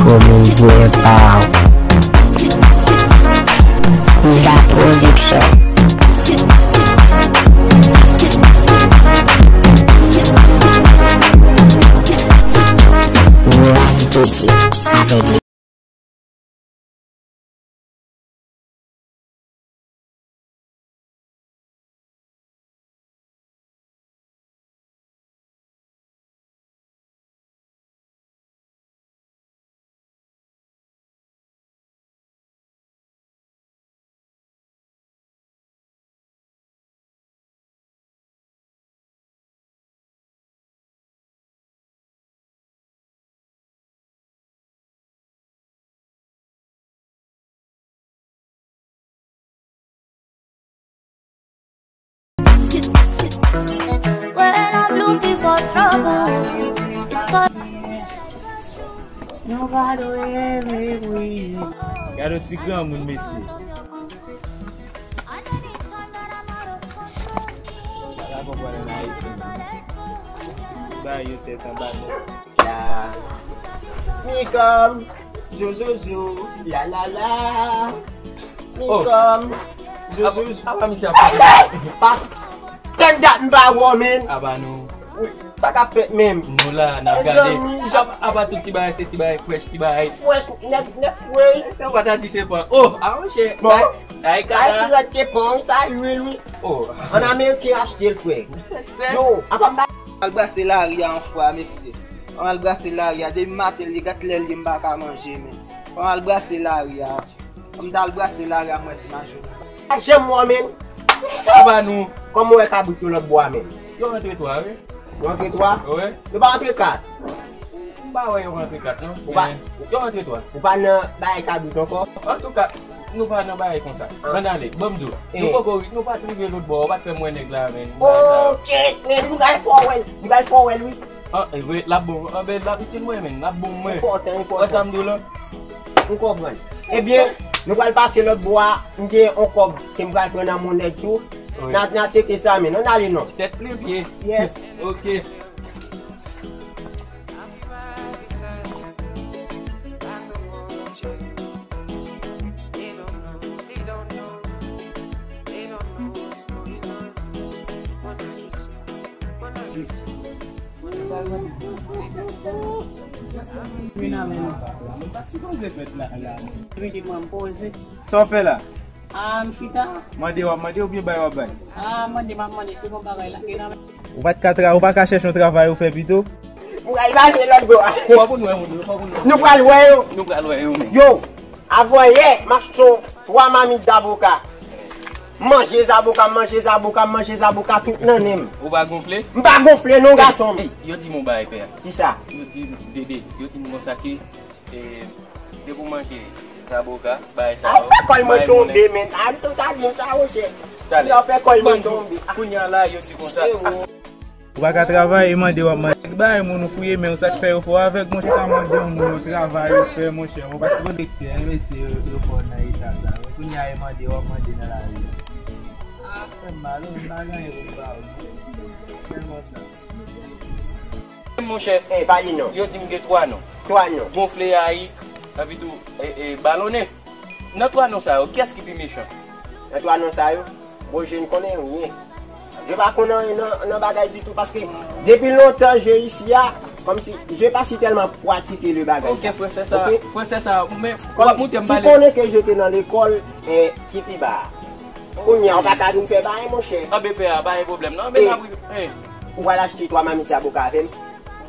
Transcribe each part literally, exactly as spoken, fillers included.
Pou moun voye pa w. Kouza Production. Rap Didi avèk When I'm looking for trouble, it's 'cause nobody will me. Gade yon ti granmoun, mesye. Pa ka konprann ann Ayiti, non. Ba yo tèt anba nèt. La. Mi kòm, zo, zo, zo, la, la, la. Mi kòm, zo, zo, zo. Apa misye ap fè? Pa tann dat m pa wè w, men. Apa nou? Sa k ap fèt menm? Nou la, n ap gade. Mezanmi, jan apa tout ti bagay, se ti bagay fresh, ti bagay fresh, nèg, nèg fre. Se ou pa ta di se pan. Oh, a monchè. Bon. Sa, sa e kaka. Sa e pirèt ke pan, sa lwil, wi. Oh. An ameriken achte l, frè. Yo, apa m pa al brase lari a yon fwa, mesye. An al brase lari a, depi maten li gat lè li m pa ka manje, men. An al brase lari a. An m t al brase lari a, m wè se majori. A janm wè w, men. Apa nou? Kòman w wè kabrit yo lòt bò a, men? Yo rantre twa, wi. Yo rantre twa? Wi. Yo pa rantre kat? M pa wè yo rantre kat, non. Ou pa, men yo rantre twa. Ou pa nan bagay kabrit ankò? Antouka, nou pa nan bagay konsa. Ah. Ann ale, ban m di w. Eh. Nou poko, nou pa t rive lòt bò, ou pa t fè m wè nèg la, men. Ok, men nou pral fè w wè l, nou pral fè w wè l, wi. Ah, e vre, l ap bon. Ah, ben, l ap itil mwen, men. L ap bon mwen. Enpòtan, enpòtan. Wè sa m di w la? M konprann. Ebyen, nou pral pase lòt bò a. M gen yon kòb ke m pral pran nan men yon nèg tou. Wi. N a, n a tcheke sa, men. Ann ale non. Tèt plen pye. Yes. Ok. Vin avè nou. Mwen pa sipoze fèt la, la. Vin di mwen poze. Sa w fè la? Ah, m chita. Mande w ap mande oubyen bay w ap bay? Ah, mande m ap mande, se bon bagay la. Gen nan men. Ou pa t ka tra-, ou pa ka chèche yon travay ou fè pito? M pral pase lòt bò a. Fò pou nou wè moun yo, fò pou nou. Nou pral wè yo. Nou pral wè yo, men. Yo, avan yè, m achte yon twa mamit zaboka. M manje zaboka, m manje zaboka, m manje zaboka tout lannen m. Ou pa gonfle? M pa gonfle non, gason m. Ey, ey, yo di m yon bagay, pè. Kisa? Yo di m, Dede, yo di m konsa ke, e, depi w manje zaboka, bagay sa yo, bay moun. A, ou fè kòl mwen tonbe, men. A, ou ta di m sa, monchè. Talè. Ou fè kòl mwen tonbe. Kounye a la, yo di konsa. Ewo. Ou pa ka travay, e mande w ap mande. Bay moun ou fouye men w, sa k fè yo fè w avèg, monchè, ta mande yon moun yon travay ou fè, monchè. Ou pa sipoze kite, e mesye yo, yo fè w nan eta sa. Men kounye a, e mande w ap mande nan lari a. Ah, fè m mal, wi, m pa gen anyen pou m ba w, non. Fè konsa. Monchè, eh, pa li non. Yo di m gen twa non. Twa non. Gonfle, ayik, epi tou, e, e, balonnen. Nan twa non sa yo, kiyès ki pi mechan? Nan twa non sa yo, bon, je n konnen anyen. Je pa konn anyen nan, nan bagay ditou, paske depi lontan, je isi a, kòmsi, je pa si tèlman pratike le bagay sa. Ok, frè sè sa, ok? Frè sè sa, men, w ap moute m pale. Ti konnen ke je te nan lekòl, eh, ki pi ba a. Kounye a, w pa ka vin fè bagay, monchè. Anben pè a, pa gen pwoblèm, non, men n ap, eh. Ou pral achte twa mamit zaboka avè m?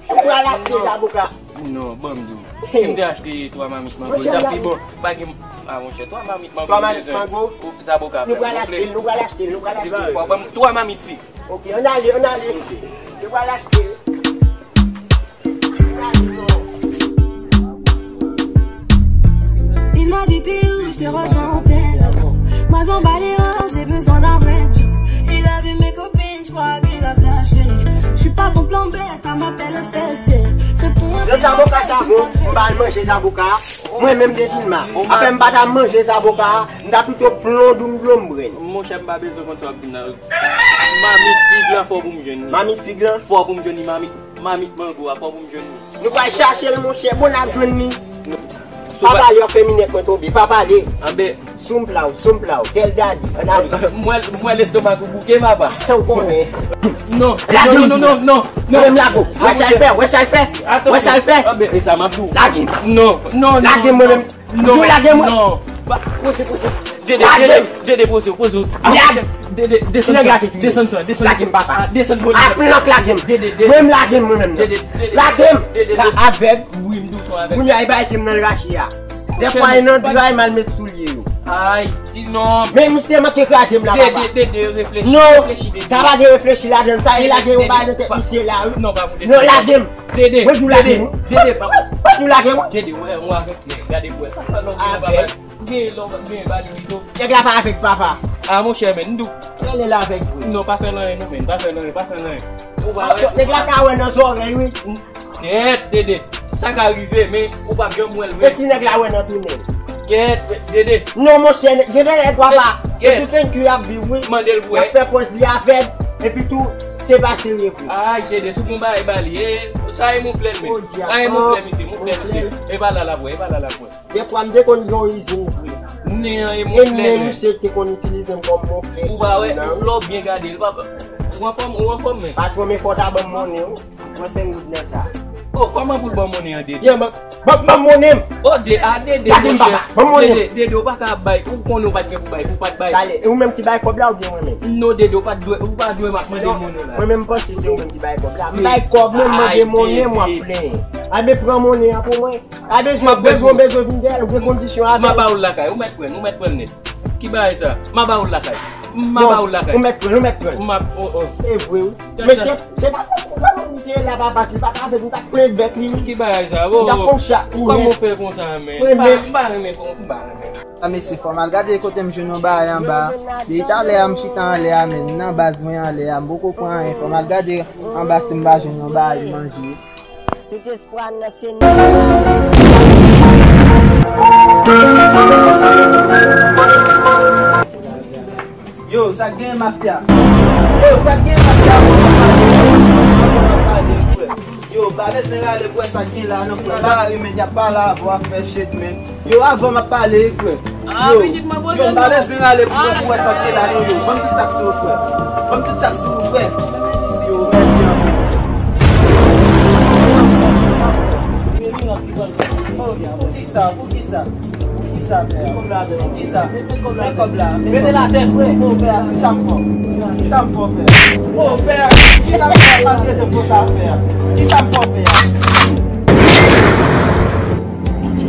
Ou pral achte zaboka? Non, ban m di w. Si m te achte twa mamit mango, li t ap pi bon. Pa gen, ah, monchè, twa mamit mango. Twa mamit mango? Zaboka. Nou pral achte l, nou pral achte l, nou pral achte l. Fò ban m twa mamit fi. Ok, ann ale, ann ale. Nou pral achte l. Il m'a dit t'es où, je te rejoins en plein. Moi je m'en bats les reins, j'ai besoin d'un vrai job. Il a vu mes copines, je crois qu'il a flashé. Je suis pas ton plan B, t'as ma belle fessée. Je réponds à tes appels, je suis pas très... Zaboka sa bon, m pa al manje zaboka. Mwen menm Dezilma, apre m pa ta manje zaboka, m ta pito plon doum plon m brenn. Monchè, m pa bezwen konn sa w ap di m nan. Mamit fig lan fò pou m jwenn li. Mamit fig lan? Fò pou m jwenn li, mamit. Mamit mango a, fò pou m jwenn li. Nou pral chache l, monchè. Bon, n ap jwenn li. Pa pale, w ap fè minèt mwen tonbe. Pa pale. Anben, sou m pla w, sou m pla w. Tèl dadi, ann ale. Mwen, mwen lestomak ou bouke, papa. Ou konnen. Non, non, non, non, non. Mwen menm lage w. Wè sa l fè, wè sa l fè. Wè sa l fè. Anben, e sa m ap di w. Lage m. Non, non, non. Lage m mwen menm. Non, lage mwen. Non. Pouse, pouse. Dede, Dede, Dede, poze w, poze w. Dede, desann sa, desann sa, desann. Lage m, papa. Desann, poze w. Aflank, lage m. Dede, Dede. Mwen m lage m mwen menm. Dede, Dede. Lage m. Dede, sa avèg. Wi, m di w son avèg. Kounye a, e bay ke m nan rache a. Dèfwa, e nan dra, e m al met soulye yo. Ay, di non. Men misye manke kraze m la, papa. Dede, Dede, reflechi, reflechi, Dede. Non, sa pa gen reflechi ladan l. Sa e lage yon bagay nan tèt misye la, wi. Non, pa pou Dede. Non, lage m. Dede, mwen di w lage m. Dede, pa. Mwen di w lage m. Dede, wè, mwen avèk nèg. Gade, wè, sa fè lòt gen yon bagay. Gen lòt gen bali pito. Nèg la pa avèk papa. A, monchè, men, m di w. Rele l avèk vre. Non, pa fè l anyen, non, men. Pa fè l anyen, pa fè l anyen. Ou pa wè? Nèg la ka wè nan zòrèy, wi. Kèt, Dede. Sa ka rive, men ou p ap janm wè l, men. E si nèg la wè nan tounen? Kèt, Dede. Non, monchè, gen de nèg, papa. Kèt. E sou tanki y ap viv, wi. Mande l pou wè. Y ap fè pòz li avèg. Epi tou, se pa serye vre. Ay, Dede, si w gon bagay ba li. E, sa e mouflè l, men. Ay, mouflè misye, mouflè misye. E pa la l ap wè, e pa la l ap wè. Dèfwa m te konn gen yon izin vre. Nen an e mouflè. E nen misye te konn itilize m kòm mouflè. Ou pa wè, lè w byen gade l, papa. Ou anfòm, ou anfòm, men. Patwon, men fò w ta ban m monnen, wi. Mwen senk goud nan sa. Oh, kòman pou l ban monnen an, Dede? Ban, ban, ban monnen m. Oh, de, a, Dede, monchè. Ban monnen m. Dede, Dede, ou pa ka bay. Ou konnen ou pa t gen pou bay, ou pa t bay. Talè, e ou menm ki bay kòb la oubyen mwen menm? Non, Dede, ou pa t dwe, ou pa dwe m ap mande monnen la. Mwen menm m panse se ou menm ki bay kòb la. M bay kòb, mwen mande monnen, mwen ap plenyen. A, men pran monnen an pou mwen. A, bezwen, bezwen, bezwen vin dèyè l, ou gen kondisyon avè l. M a ba ou l lakay, ou mèt pran l, ou mèt pran l nèt. Ki bagay sa? M a ba ou l lakay. M a ba ou l lakay. Ou mèt pran l, ou mèt pran l. M ap, oh, oh. E vre, wi. Men se, se pa pou kòman li te la, papa, si l pa t avèk m, m t ap plen bèk li. Ki bagay sa? M t ap fon chat li nèt. Kòman w fè l konsa, men? M pa, m pa renmen kon, m pa renmen. A, mesye, fò m al gade kote m jwenn yon bagay anba. Depi talè a, m chita anlè a, men nan baz mwen anlè a, m poko pran anyen. Fò m al gade anba si m pa jwenn yon bagay manje. Tout espwa n nan Senyè a. Yo, sa k gen mafya? Yo, sa k gen mafya? Yo, pa bezwen rale pou wè sa k gen la, non, frè. Ba rimèd y ap pale avè w, ap fè chetmen. Yo, avan m ap pale, frè. Yo, yo, m pa bezwen rale pou, pou wè sa k te la, non, yo. Ban m tout sa k sou ou, frè. Ban m tout sa k sou ou, frè. Yo, mèsi anpil. Poukisa, poukisa, poukisa, frè? Poukisa? Men kòb la, men kòb la. Mete l atè, frè. Poukisa m fè? Poukisa m fè, frè? Poukisa m fè? Poukisa m fè? Poukisa m fè?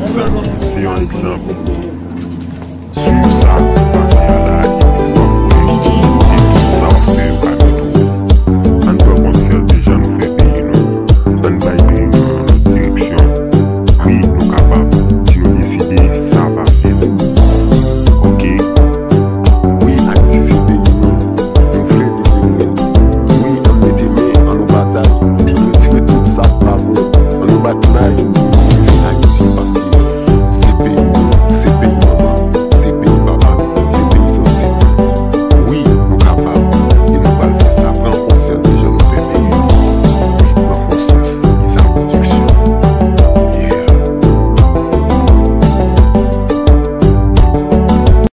Sa se yon egzanp. Swiv sa k ap pase a la.